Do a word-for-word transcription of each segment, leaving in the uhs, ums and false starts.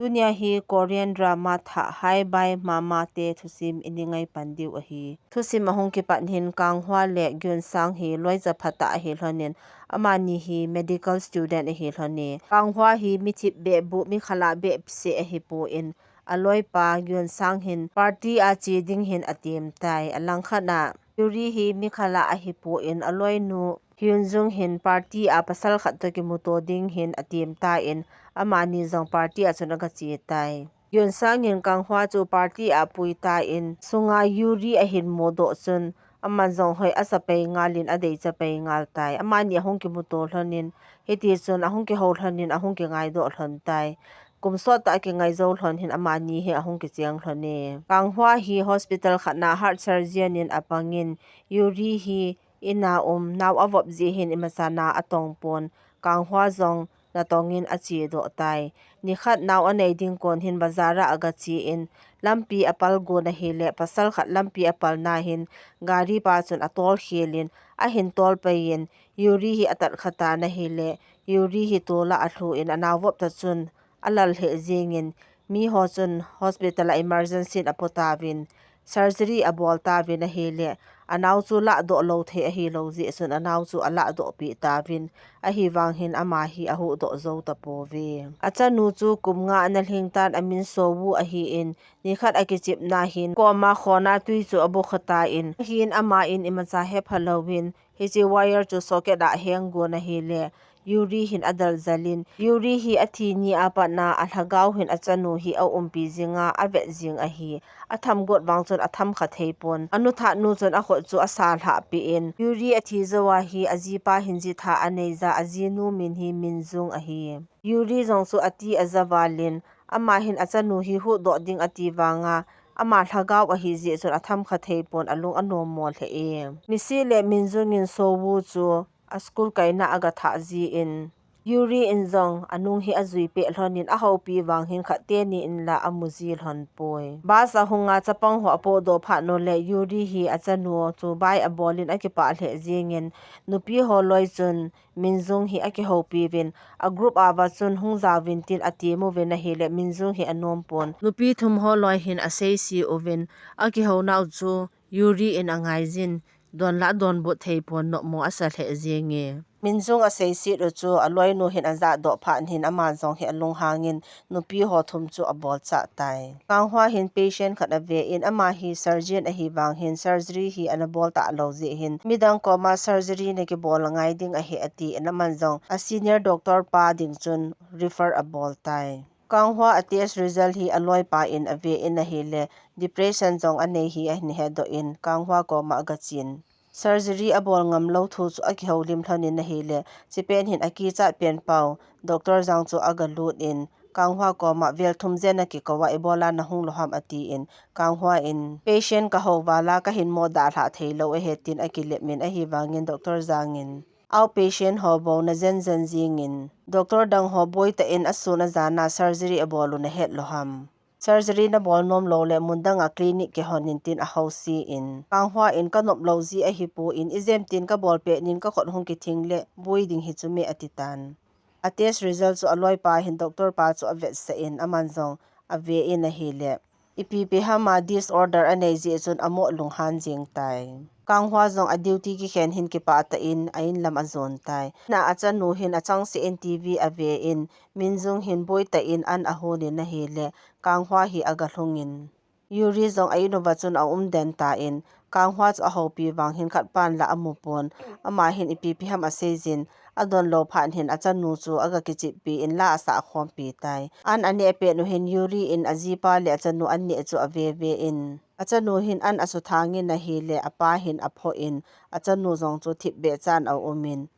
Tunia hi Korean drama thah Hi Bye Mama te thusim i ngai pan diu ahi. Thusim ahung kipat hin Kang Hwa le Geun Sang hi loi chaphat a ahi lhonin, amani hi medical student ahi lhonin. Kang Hwa hi mi thipbeh buh, mi khalah beh pise ahi pon, a loipa Geun Sang hin party a che ding hin a tem tai. A langkhat a Yuri hi mi khalah ahi pon, a loinu Hyun Jung hin party a pasal khat toh kimuto ding hin a tem tan, amani jong party a chun a ga che tai. Geun Sang in Kang Hwa chu party a pui tan, sunga Yuri ahin mudoh chun, aman jong hoi a sa pai ngalin a dei cha pai ngal tai. Amani ahung kimuto lhonin, hiti chun ahung kiho lhonin, ahung kingai doh lhon tai. Kum sot a kingai jou lhon hin amani hi ahung kicheng lhon e. Kang Hwa hi hospital khat na heart surgeon in a pangin, Yuri hi in a um, nao a vop jeh hin imacha na a tong pon, Kang Hwa jong natong in a che doh tai. Nikhat nao a nei ding kon hin bazar a a ga chen, lampi a pal gon ahile, pasal khat lampi a pal na hin, gari pa chun a tol khelin, ahin tol pai in, Yuri hi a tat kha tan ahile, Yuri hi tol a a lhu in, a nao vop ta chun a lal lheh jingin, mi ho chun hospital a emergency in a po tauvin, surgery a bol tauvin ahile, a nao chu lahdoh lou thei ahi lou jeh chun a nao chu a lahdoh peh tauvin, ahivang hin ama hi a huhdoh jou ta pouve. A chanu chu kum nga ana lhing tan, a min Seo Woo ahin, nikhat a kichepna hin, koma khona tui chu a bu kha tan, ahin ama in imacha hepha louvin, hiche wire chu socket a heng gon ahile, Yuri hin a dal jalin, Yuri hi a thi ni a pat na a lhagao hin a chanu hi a umpi jinga a vet jing ahi. A tham got vang chun a tham kha thei pon. A nu thah nu chun a khut chu a sa lhah peh in, Yuri a thi jou a hi a jipa hin jitha a nei ja, a jinu min hi Min Jung ahi. Yuri jong chu a ti a ja valin, ama hin a chanu hi huhdoh ding a ti vanga, ama lhagao ahi jeh chun a tham kha thei pon, a lung a nom mo lheh e. Nisih le Min Jung in Seo Woo chu a school kaina a ga thah jin, Yuri in jong a nung hi a jui peh lhonin, a houpi vang hin khat teni in la a mu ji lhon poi. Bus a hunga chapang ho a podoh phat nu le Yuri hi a chanu chu bye a bolin a kipah lheh jingin, nupi ho loi chun Min Jung hi a kihoupi uvin, a group a va chun hung jaovin tin a ti mu uvin ahile, Min Jung hi a nom pon. Nupi thum ho loi hin a seise uvin, a kihouna u chu Yuri in a ngai jin, don la donbut thei pon, nom mo a sa lheh jing e. Min Jung a seiset u chu a loinu hin a jahdoh phat hin ama jong hi a lunghangin nupi ho thum chu a bolchah tai. Kang Hwa hin patient khat a ve in, ama hi surgeon ahi vang hin surgery hi ana bol talou jeh hin, midang koma surgery na kibol angai ding ahi a tin, aman jong a senior doctor pa ding chun refer a bol tai. Kang Hwa a test result hi a loipa in a ve in ahile, depression jong a nei hi ahin hedoh in, Kang Hwa koma a ga chen. Surgery a bol ngam lou thu chu a kihoulim lhonin ahile, chipet hin a kichat pen pau, Doctor Jang chu a ga lut in, Kang Hwa koma vel thum jen a kikou a, ibola na hung lou ham a tin, Kang Hwa in, patient ka hou vala ka hin mo dalha thei lou ahi tin a kilep in, ahivangin Doctor Jang in, outpatient ho bou na jen jen jingin, doctor dang ho boi tah in a sun a jan a surgery a bol u na het lou ham. Surgery na bol nom lou le mun dang a clinic kihon in tin a housen. Kang Hwa in ka nop lou ji ahi pon, ijemtin ka bol pet nin ka khut hung kithing le boi ding hi chu me a ti tan. A test result chu a loipa hin doctor pa chu a vetsah in aman jong a ve in ahile, ipi pi ham a disorder a nei jeh chun a mo lunghan jing tai. Kang Hwa jong a duty kikhen hin kipah tah in a in lam a jon tai. Na a chanu hin a chang seh in T V a ve in, Min Jung hin boi tah in an a hon in ahile, Kang Hwa hi a ga lhung in, Yuri jong a in uva chun a um den tan, Kang Hwa chu a houpi vang hin khat pan la a mu pon, ama hin ipi pi ham a sei jin, a don lou phat hin a chanu chu a ga kicheppi in la a sah khompi tai. An a neh pet u hin Yuri in a jipa le a chanu an neh chu a ve ve in, a chanu hin an a suthang in ahile, a pa hin a phoh in, a chanu jong chu thipbeh chan a um in,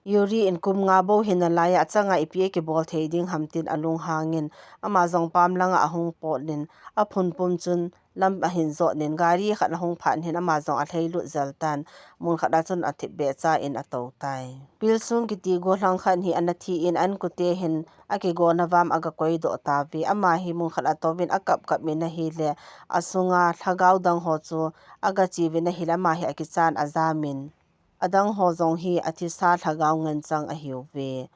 Yuri in kum nga bou hi nalai a, a changa ipi a kibol thei ding ham tin a lunghangin, ama jong pam langa a hung pot in, a phun pum chun lam a hin jot in, gari khat a hung phat hin ama jong a lhailut jel tan, mun khat a chun a thipbeh cha in a tou tai. Pilsung kiti gollhang khat hi ana thi in, an kute hin a kigona vam a ga koi doh tauve. Ama hi mun khat a touvin a kap kap in ahile, a sunga lhagao dang ho chu a ga che uvin ahile, ama hi a kichan a jam in, a dang ho jong hi a thisa lhagao ngen chang ahiuve.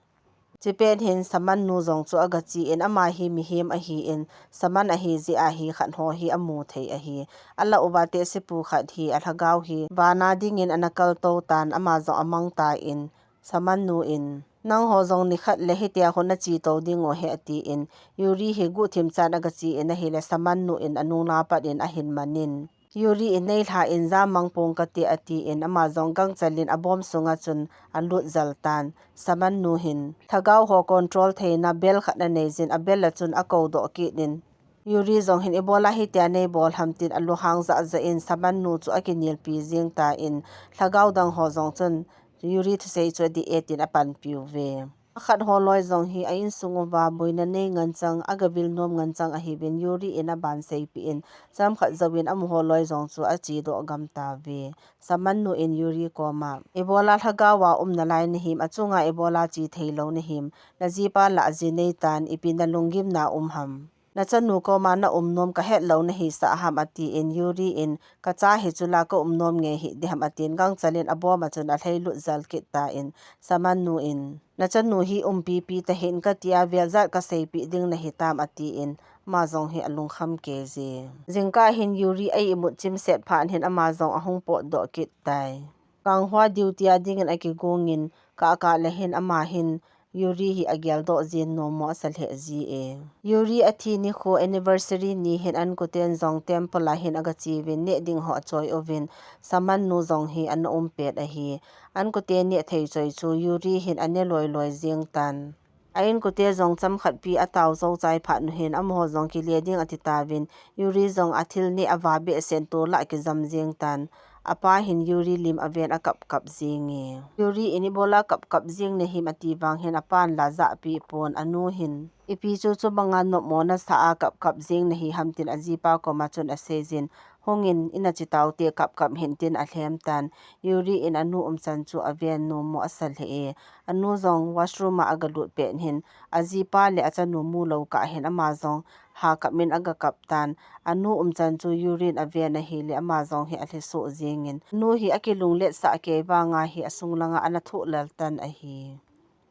Chipet hin Shaman nu jong chu agache in, ama hi mihem ahin, Shaman ahi jeh a hi khat ho hi amu thei ahi. Alah uva tehsepu khat hi alhagao hi vana dingin ana kaltou tan, ama jong amang tan, Shaman nu in, nangho jong nikhat le hitia hung nache tou diu ahi, atin, Yuri hi guhthim chan agache in ahile, Shaman nu in anung lapat in ahin manin, Yuri in, neilha in, jamang pong kate, atin, ama jong gangchel in abom sunga chun alut jel tan. Shaman nu hin lhagao ho control theina bel khat anei jin, abel a chun akou doh kit in, Yuri jong hin, ibola hitia neibol ham, tin alunghang jahjah in, Shaman nu chu akinelpi jing tan, lhagao dang ho jong chun Yuri thusei chu adih e, tin apanpi uve. Akhat holoi jong hi a insung uva boina nei ngen chang, agavil nom ngen chang ahiuvin, Yuri in aban seipeh in, chomkhat jouvin amaho loi jong chu ache doh gam tauve. Shaman nu in Yuri koma, ibola lhagao a um nalai nahim, achunga ibola che thei lou nahim, najipa lah ji nei tan, ipi nalunggimna um ham? Nachanu koma naum nom kahet lou nahisah ham, atin, Yuri in, kacha hi chu la kaum nom nge hih diham, atin, gangchel in abom a chun alhailut jel kit tan, Shaman nu in, nachanu hi umpipi tahih in katia, vel jat kaseipeh ding nahitam, atin, ama jong hi alungkham kei jin. Jingkah hin Yuri a imut chimset phat hin ama jong ahung potdoh kit tai. Kang Hwa duty a dingin akigong in, kah kah le hin ama hin Yuri hi ageldoh jin, nommo asa lheh ji e. Yuri athi nikho anniversary ni hin a inkoten jong temple a hin agache uvin, neh ding ho achoi uvin, Shaman nu jong hi ana um pet ahi. A inkote neh thei choi chu Yuri hin ane loi loi jing tan. A inkote jong chomkhat pi atao jou chai phat nu hin, amaho jong kile ding ati tauvin, Yuri jong athil neh ava behseh in tol a kijam jing tan. Apa hin Yuri lim aven akap kap jing e. Yuri in, ibola kap kap jing nahim, ati vang hin apan la ajahpeh pon, anu hin, ipi chu chubanga nopmo nasa a kap kap jing nahi ham, tin ajipa koma chun asei jin, hung in, ina che taute, kap kap hih in, tin alhem tan. Yuri in anu umchan chu aven, nommo asa lheh e. Anu jong washroom a agalut pet hin, ajipa le achanu mu lou kah hin ama jong ha kap in agakap tan. Anu umchan chu Yuri in aven ahile, ama jong hi alhisoh jing in, anu hi akilunglet sah kei vanga hi asung langa ana thoh lel tan ahi.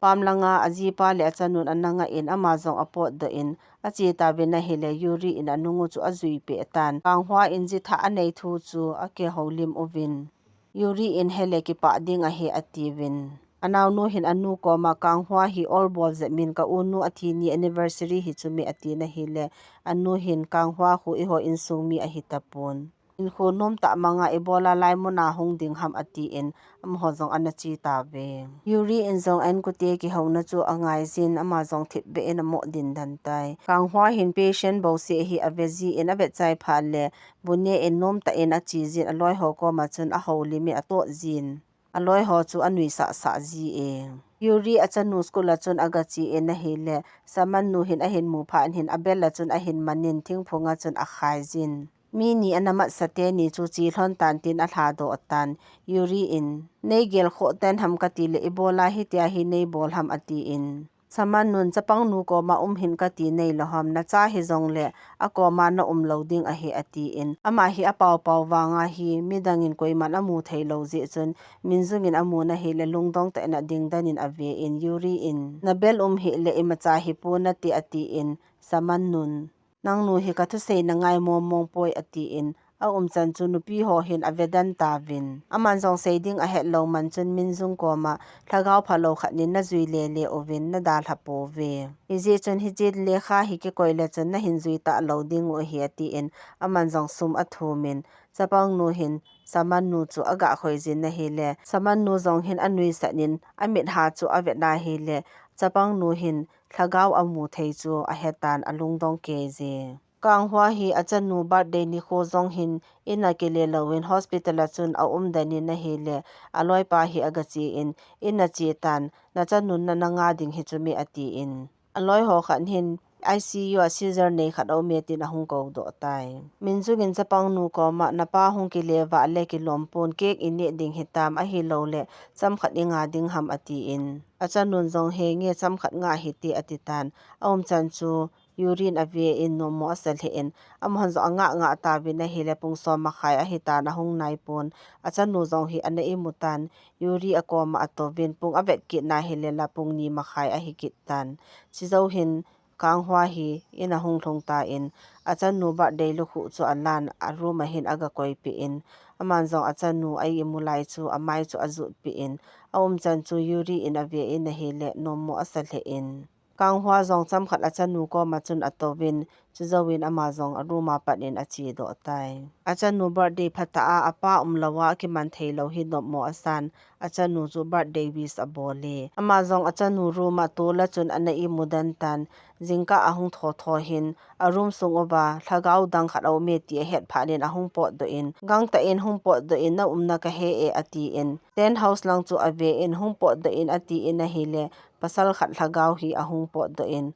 Pam langa ajipa le achanun ana nga in, ama jong apotdoh in ache tauvin ahile, Yuri in anung u chu ajui peh tan. Kang Hwa in jithah anei thu chu akihoulim uvin, Yuri in, hele kipah ding ahi, atiuvin. Anaonu hin anu koma, Kang Hwa hi olbol jep in, ka unu athi ni anniversary hi chu me, atin ahile, anu hin, Kang Hwa khu eiho insung mi ahi tapon. Hinkho nom tah manga ibola lai muna hung ding ham, atin, amaho jong ana che tauve. Yuri in jong a inkote kihouna chu angai jin, ama jong thipbeh in amo dindan tai. Kang Hwa hin patient bouseh hi ave jin, avet chai phat le, bu ne in nom tah in ache jin, aloi ho koma chun ahoulim in atot jin. Aloi ho chu anuisah sah ji e. Yuri achanu school a chun agache in ahile, Shaman nu hin ahin mu phat hin, abel a chun ahin man in, thingphung a chun akhai jin. Mi ni ana matsah teni chu che lhon tan, tin alhadoh tan. Yuri in, nei gelkhoh ten ham kati le, ibola hitia hi neibol ham, atin. Shaman nun, chapang nu koma um hih in kati nei lou ham, nacha hijongle akoma na um lou ding ahi, atin. Ama hi apao pao vanga hi midang in koiman amu thei lou jeh chun, Min Jung in amun ahile lungdong tah in ading den in ave in, Yuri in, na bel um hih le imacha hipon nate, atin, Shaman nun, nangnu hi ka thusei na ngai mong mong poi, atin, a umchan chu nupi ho hin ave den tauvin. Aman jong sei ding ahet lou man chun Min Jung koma, lhagao phalou khat nin na jui le le uvin na dalha pouve. Hijeh chun hiche lekha hi kikoi le chun na hin jui talou ding u ahi, atin, aman jong sum athum in, chapang nu hin Shaman nu chu aga khoi jin ahile, Shaman nu jong hin anuisat in, amit ha chu avet na hile, chapang nu hin lhagao amu thei chu ahetan, alungdong kei je. Kang Hwa hi achanu birthday nikho jong hin in a kile louvin hospital a chun aum den in ahile, aloipa hi aga che in, in a che tan, nachanun na na nga ding hi chu me, atin. Aloi ho khat hin, I C U a scissor nei khat aume tin ahung kou doh tai. Min Jung in chapang nu koma, napa hung kile vah le kilom pon, cake i neh ding hitam, ahilou le chomkhat i nga ding ham, atin. Achanun jong, he nge chomkhat nga hite, ati tan. A umchan chu Yuri in ave in nommo asa lheh in, amahon jong angah ngah tauvin ahile pung som makhai ahitan ahung nai pon. Achanu jong hi ana imu tan, Yuri akoma atouvin pung avet kit na hile la pung ni makhai ahi kit tan. Chijou hin Kanghwa hi in ahung lhung tan, achanu birthday lukhuh chu alan, a room a hin aga koipeh in, aman jong achanu a imu lai chu amai chu ajutpeh in, aumchan chu Yuri in ave in ahile nommo asa lheh in. Kanghwa jong chomkhat achanu koma chun atouvin, chujouvin ama jong a room a pat in achedoh tai. Achanu birthday phatah a apa umlou a akiman theilou hi nommo asan, achanu chu birthday wish abol e. Ama jong achanu room a tol a chun ana imu den tan, jingkah ahung thotho hin, a room sung uva lhagao dang khat aume ti ahet phat in ahung potdoh in, gangtah in hung potdoh in, na umna kahe e atin, tent house lang chu ave in hung potdoh in atin ahile, pasal khat lhagao hi ahung potdoh in,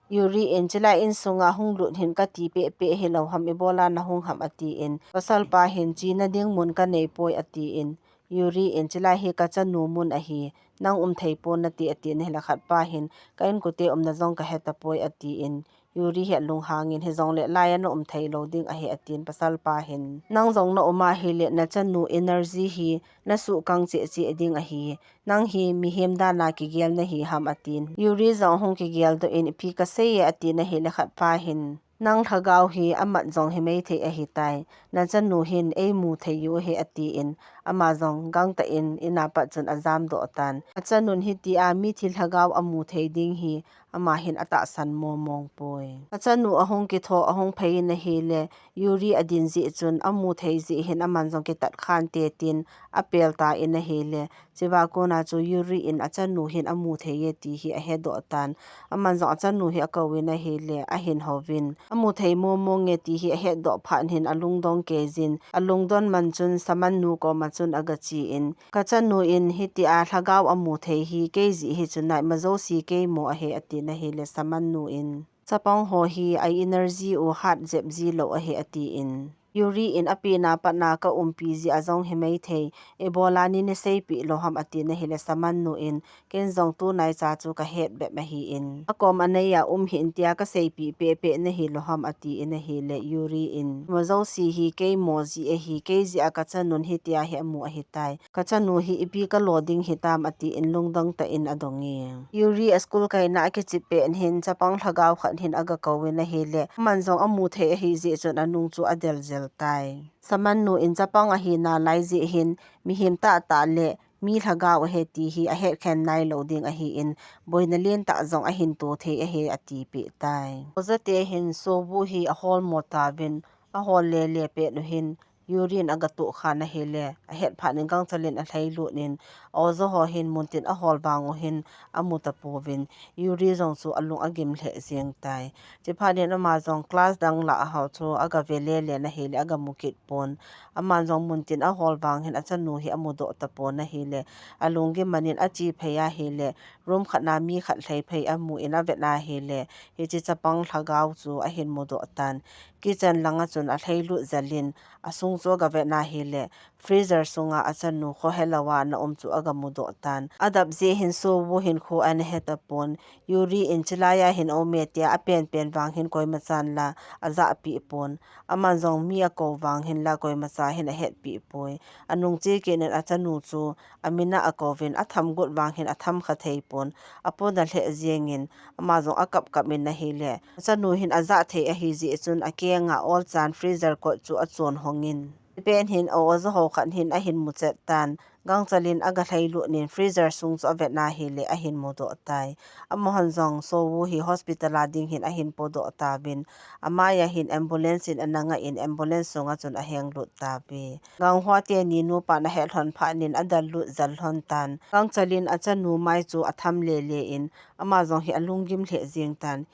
Yuri in, chilai insunga hung lut hin kati pehpeh hilou ham, ibola nahung ham atin, pasalpa hin, chena ding mun kanei poi atin, Yuri in, chilai hi kachanu mun ahi, nang um thei pon nate atin ahile khatpa hin, ka inkote umna jong kahe tapoi atin, Yuri hi alunghang in, hijongle laia na um theilou ding ahi atin, pasalpa hin, nang jong na um ahile nachanu energy hi nasuh kang cheh cheh ding ahi. Nang hi mihem dan a kigel nahi ham atin. Yuri jong ahung kigeldoh in, ipi kasei e atin ahile khatpa hin, nang lhagao hi amat jong hi maithei ahitai. Nachanu hin eimu thei u ahi atin, ama jong gangtah in in a pat chun ajamdoh tan. Achanun hitia mithi lhagao amu thei ding hi ama hin atahsan momong poi. Achanu ahung kitho, ahung phei in ahile, Yuri adin jeh chun amu thei jeh hin aman jong kitat khan te tin apel tan ahile, chua kona chu Yuri in achanu hin amu thei e ti hi ahedoh tan. Aman jong achanu hi akouvin ahile, ahin houvin, amu thei momong e ti hi ahetdoh phat hin alungdong kei jin, alungdon man chun Shaman nu koma chun aga chen, kachanu in hitia lhagao amu thei hi kei jeh hi chun, ima jouse keimo ahi atin ahile, Shaman nu in, chapang ho hi a energy u hat jep ji lou ahi atin, Yuri in apena pat na ka umpi jeh a jong hi maithei, ibola nei na seipeh lou ham atin ahile, Shaman nu in, ken jong tunaicha chu kahet bep ahin, akom a neiya um hih in tia kaseipeh pehpeh nahi lou ham atin ahile, Yuri in, ima jouse hi keimo jeh ahi, kei jeh a kachanun hitia hi amu ahitai. Kachanu hi ipi kalo ding hitam atin lungdong tah in adong e. Yuri a school kaina akichep pet hin chapang lhagao khat hin aga kouvin ahile, aman jong amu thei ahi jeh chun anung chu adel jel tai. Shaman nu in chapang ahi nalai jeh hin mihem tahtah le mi lhagao ahi ti hi ahet khen nailou ding ahin, boina lentah jong ahin to thei ahi atipeh tai. Oja te hin Seo Woo hi ahol mo tauvin, ahol lele pet u hin, Yuri in aga tohkhan ahile, ahet phat in gangchal in alhailut in, a oja ho hin muntin ahol vang u hin amu tapouvin, Yuri jong chu alung agim lheh jeng tai. Chuphat in ama jong class dang lah a ho chu aga ve lele in ahile, aga mu kit pon. Aman jong muntin ahol vang hin achanu hi amudoh tapon ahile, alunggim man in ache phei ahile, room khat na mi khat lhai phei amu in avet ahile, hiche chapang lhagao chu ahin mudoh tan. Kitchen langa chun alhailut jel in, asung chu aga vet ahile, freezer sunga achanu khohelou a ana um chu aga mudoh tan. Adap jeh hin Seo Woo hin khu ana he tapon. Yuri in chilai a hin aume tia apenpen vang hin koimachan la ajahpeh pon. Aman jong mi akou vang hin la koimacha hin ahetpeh poi. Anung che kit in achanu chu amin a akouvin, atham got vang hin atham kha thei pon. Apona lheh jeng in, ama jong akap kap in ahile, achanu hin ajah thei ahi jeh chun akeng a olchan freezer kot chu achon hong in, chupet hin a oja ho khat hin ahin muchet tan. Gangchal in aga lhailut in freezer sung chu avet ahile, ahin mudoh tai. Amahon jong Seo Woo hi hospital a ding hin ahin podoh tauvin, amai a hin ambulance in ana ngah in ambulance sunga chun ahenglut tauve. Kanghwa teni nupan ahet lhon phat in adel lut jel lhon tan. Gangchal in achanu mai chu atham lele in, ama jong hi alunggim lheh jeng tan.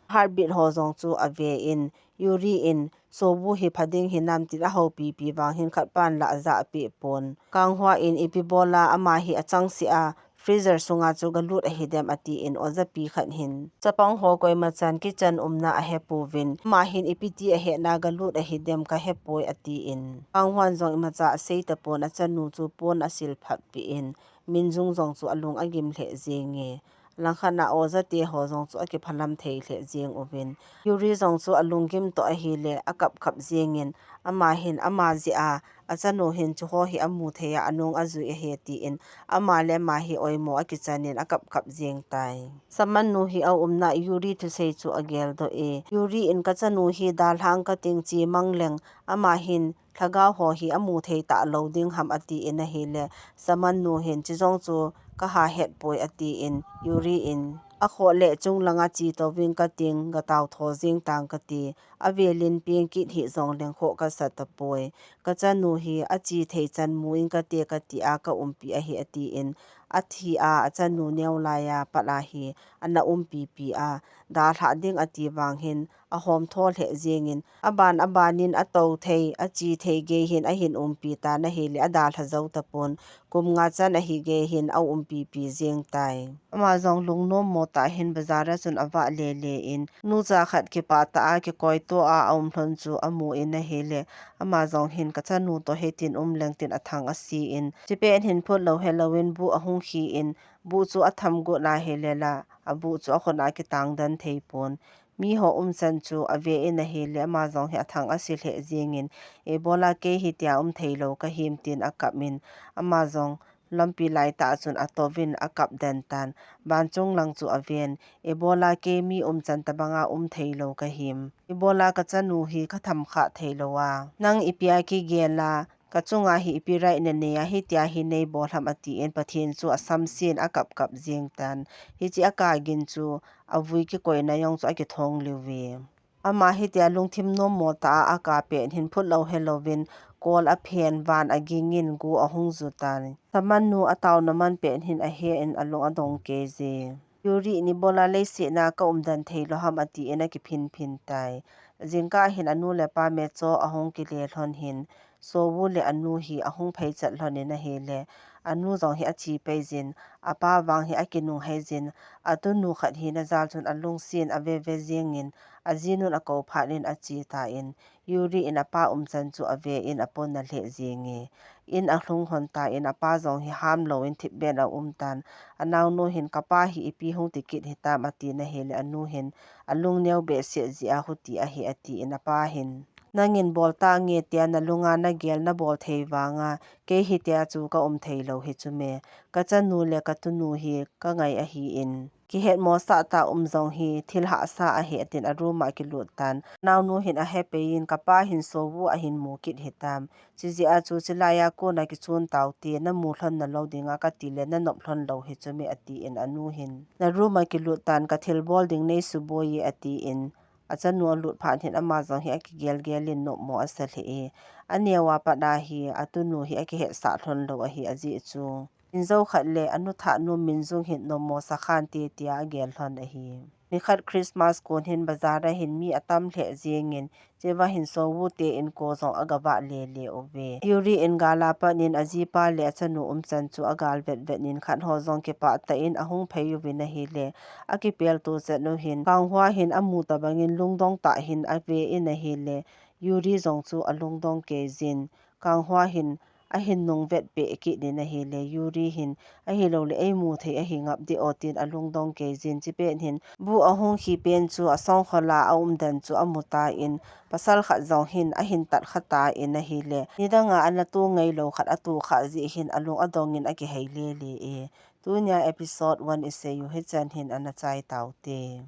Heartbeat ho jong chu ave in, Yuri in, Seo Woo hi pha ding hinam tin ahoupipi vang hin khatpan la ajahpeh pon. Kanghwa in, ipi bola ama hi achangseh a freezer sunga chu galut ahidem atin, ojapi khat hin, chapang ho koimachan kitchen umna ahepouvin, ama hin ipi ti ahet na galut ahidem kahepoi atin, Kanghwan jong imacha asei tapon, achanu chu pon asilphat peh in, Min Jung jong chu alung agim lheh jenge. langkhat a oja te ho jong chu akiphalam thei lheh jeng uvin. Yuri jong chu alunggim toh ahile akap kap jengin, ama hin ama jeh a achanu hin chuho hi amu thei a anung ajui ahi tin, ama le ama hi oimo akichan in akap kap jeng tai. Saman nu hi aumna Yuri thusei chu ageldoh e, Yuri in kachanu hi dalhang kating chimang leng ama hin lhagao ho hi amu thei talou ding ham atin ahile, Saman nu hin chijong chu kaha het poi atin Yuri in, akhoh le chunglang a chi touving kating, gatao tho jeng tang kati, avelin peng kit hih jong leng khoh kasa tapoi. Kachanu hi achi thei chan mu in kate kati a kaumpi ahi atin, athi a achanu neo lai a pat a hi ana umpi pi a, dalhah ding ati vang hin ahom tho lheh jengin, aban aban in atou thei, achi thei gei hin ahin umpi tan ahile adalha jou tapon, kum nga chan ahi gei hin aumpi pi jeng tai. Ama jong lungnom mo tah hin bazar a chun avah le le in, nucha khat kipah tah a kikoi to a aum lhon chu amu in ahile, ama jong hin kachanu toh hitin um leng tin athang asi in, chipet hin phut lou helou in bu ahung khi in, bu chu atham got ahile la, abu chu akhut a kitang den thei pon. Mi ho umchan chu ave in ahile, ama jong hi athang asi lheh jengin, Ebola kei hitia um thei lou kahim tin akap in, ama jong lampi lai tah chun atouvin akap den tan. Vanchung lang chu aven, Ebola kei mi umchan tabang a um thei lou kahim. Ebola kachanu hi katham kha thei lou a. Nang ipi a kigel a, kachunga hi ipi right nanei a, hitia hi neibol ham atin Pathen chu asamsen akap kap jeng tan. Hichi a kagin chu avui kikoina jong chu akithong liu ve. Ama hitia lungthim nom mo tah a akap pet hin phut lou helou in kol aphen van aging in gu ahung ju tan. Saman nu ataona man pet hin ahe in alung adong kei je. Yuri in Ebola leiset a kaum den thei lou ham atin akiphin phin tai. Jingkah hin anu le apa me cho ahung kile lhon hin, Sowu le anu hi ahung phei chat lhon in ahile, anu jong hi achi pei jin, apa vang hi akinung hei jin, atunu khat hina jal chun alungsen ave ve jengin, ajinun akou phat in achi tan, Yuri in apa umchan chu ave in apon na lheh jenge. In alhung lhon tan, apa jong hi ham lou in thipbeh in aum tan. Anaonu hin, kapa hi ipi hung ti kit hitam atin ahile, anu hin alung neo behseh jeh a huti ahi atin, apa hin, nangin bol tange tia nalunga nagel nabol thei vanga, kei hitia chu kaum thei lou hi chu me. Kachanu le katunu hi kangai ahin, kihet mosah tah um jong hi thil hahsa ahi atin aroom a kilut tan. Anaonu hin ahe pei in, kapa hin Sowu ahin mu kit hitam. Chijeh a chu chilai a kona kichun taute, namu lhon nalou dinga kati le nanop lhon lou hi chu me atin, anu hin, naroom a kilut tan, kathil bol ding nei suboi e atin, achanu alut phat hin ama jong hi akigel gel in nopmo asa lheh e. Aneo a pat a hi atunu hi akihetsah lhon lou ahi ajeh chu. Injo khat le anu thah nu Minjung hin nopmo sakhan te tia agel lhon ahi. Nikhat Christmas kon hin bazar a hin mi atam lheh jengin, cheva hin Sowu te inko jong agavah le le uve. Yuri in gal a pat in ajipa le achanu umchan chu agal vet vet in khat ho jong kipah tah in ahung phei uvin ahile, akipel to chet u hin, Kanghua hin amu tabang in lungdong tah hin ave in ahile, Yuri jong chu alungdong kei jin, Kanghua hin ahin nung vet peh kit in ahile, Yuri hin, ahilou le eimu thei ahi ngap ding o tin alungdong kei jin, chipet hin bu ahung khi pen chu asongkhol a aum den chu amu tan, pasal khat jong hin ahin tat kha tan ahile, nidang a ana tu ngai lou khat atu kha jeh hin alung adong in akihei le le e. Tunia episode one isei u hichan hin ana chai taute.